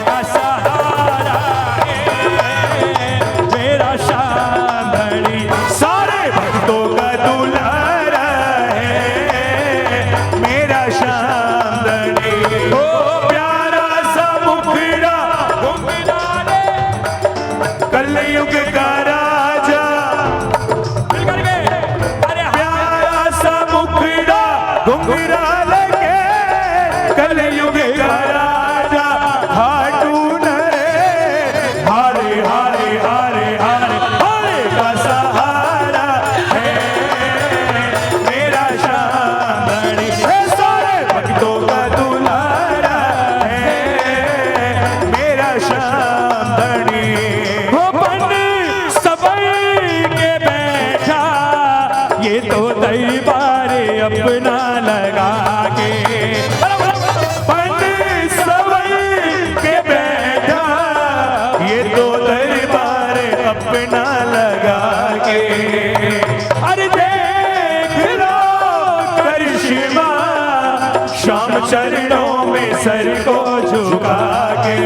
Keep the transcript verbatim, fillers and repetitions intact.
का सहारा है मेरा श्याम धनी, सारे भक्तों का दुलारा है मेरा श्याम धनी। ओ प्यारा सा मुखड़ा घुंघराले, कलयुग का राजा, मिलकर के, अरे प्यारा सा मुखड़ा घुंघराले के, कलयुग का राजा खाटू नरेश, हरे हरे हरे हरे हरे का सहारा है मेरा श्याम धनी, हे सारे भक्तों का दुलारा है मेरा श्याम धनी। हो बन सवई के बैठा, ये तो दरबार अपना लगा के, बन सवई के बैठा, ये तो दरबार अपना लगा के। अरे देख लो करिश्मा, श्याम चरणों में सर को झुका के।